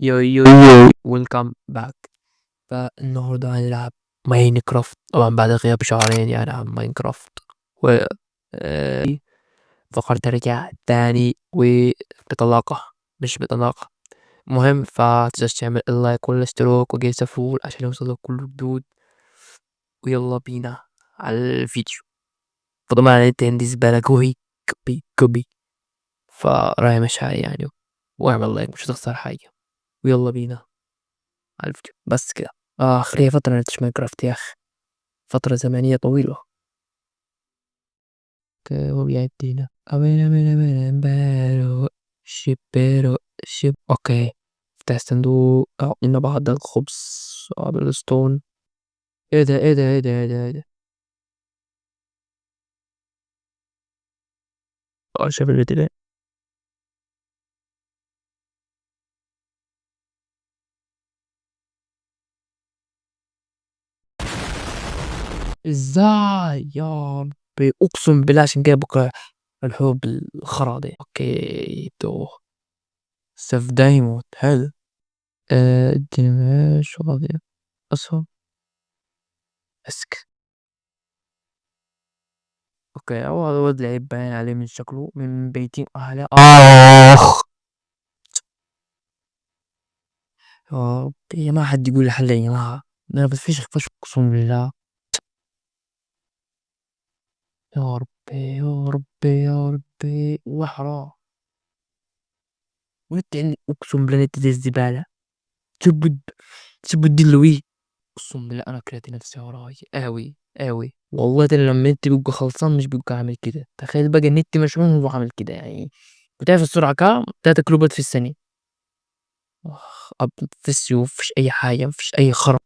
Yo yo yo، welcome back. فالنهارده هنلعب Minecraft، طبعا بعد غياب شهرين يعني عن Minecraft، و فكرت ارجع تاني وبطلاقة مش بطلاقة. المهم فتنساش تعمل ال like والاشتراك وجيس فول عشان يوصلك كل جديد، ويلا بينا على الفيديو. فطبعا النت عندي زبالة كوبي كوبي كوبي، فراعي مشاعري يعني، واعمل like مش هتخسر حاجة، ويلا بينا على الفيديو. بس كده. اخ ليا فترة ملعبتش Minecraft يا اخي، فترة زمنية طويلة. okay وبيعدينا شبيرو شب. okay افتح الصندوق، اعطينا بعض الخبز بالستون. ايه ده ايه ده ايه ده ايه ده ايه ده؟ شايف الفيديو ده؟ ازاي يا ربي، اقسم بالله عشان كده بكره الحروب الخرا دي. okay تو سيف diamond حلو. اديني ماشي فاضية اسهم بس كده. okay هو الواد لعيب باين عليه من شكله، من بيتين اهله. اخ يا ربي يا جماعة، حد يقول لي حل يا جماعة، ده انا بتفشخ فشخ اقسم بالله. يا ربي يا ربي يا ربي، والله حرام. ونت عندي اقسم بالله نت زي الزبالة. تشبد دي اللوي. اقسم بالله انا كرهت نفسي يا راجل اوي اوي والله. ده لما النت بيبقى خلصان مش بيبقى عامل كده، تخيل بقى النت مشحون وهو عامل كده يعني. بتعرف السرعة كام؟ 3 كيلو بايت في الثانية. اخ، مفيش سيوف، مفيش اي حاجة، مفيش اي خرا.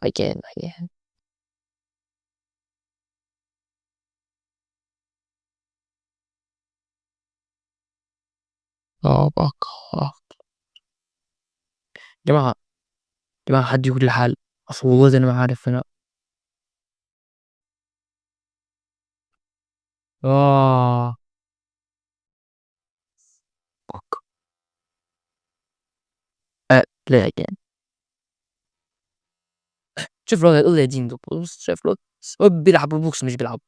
Again, again. بقى. جماعة، جماعة حد يقول لي حل، أصل والله أنا ما عارف أنا. Fuck. Play again. شوف الواد هيقول لي يا دين ده، بص، شايف الواد؟ هو بيلعب Roblox مش بيلعب.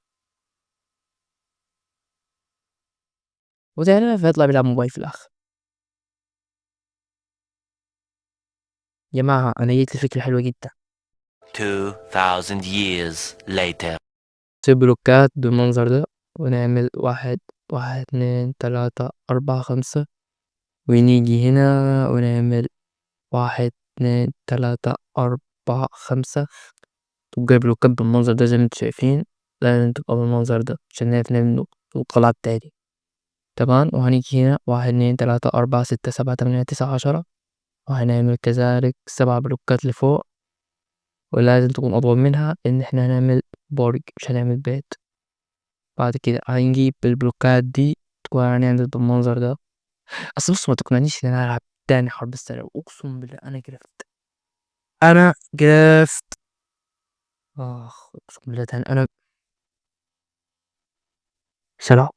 وتعرف هيطلع بيلعب موبايل في الآخر. يا جماعة أنا جيت لي فكرة حلوة جدا. 2000 years later. سيب بلوكات بالمنظر ده، ونعمل 1، 1، 2، 3، 4، 5، ونيجي هنا ونعمل 1، 2، 3، 4، 5. تبقى بلوكات بالمنظر ده زي ما انتم شايفين، لازم تبقى بالمنظر ده عشان نعرف نعمل القلعة بتاعتي. تمام. وهنيجي هنا 1، 2، 3، 4، 6، 7، 8، 9، 10، وهنعمل كذلك 7 بلوكات لفوق، ولازم تكون أطول منها لأن احنا هنعمل برج مش هنعمل بيت. بعد كده هنجيب البلوكات دي وهنعمل بالمنظر ده. أصل بص ما تقنعنيش إن أنا هلعب تاني حرب السلام، أقسم بالله أنا قرفت، أنا قرفت. آخ أقسم بالله تاني أنا سلام.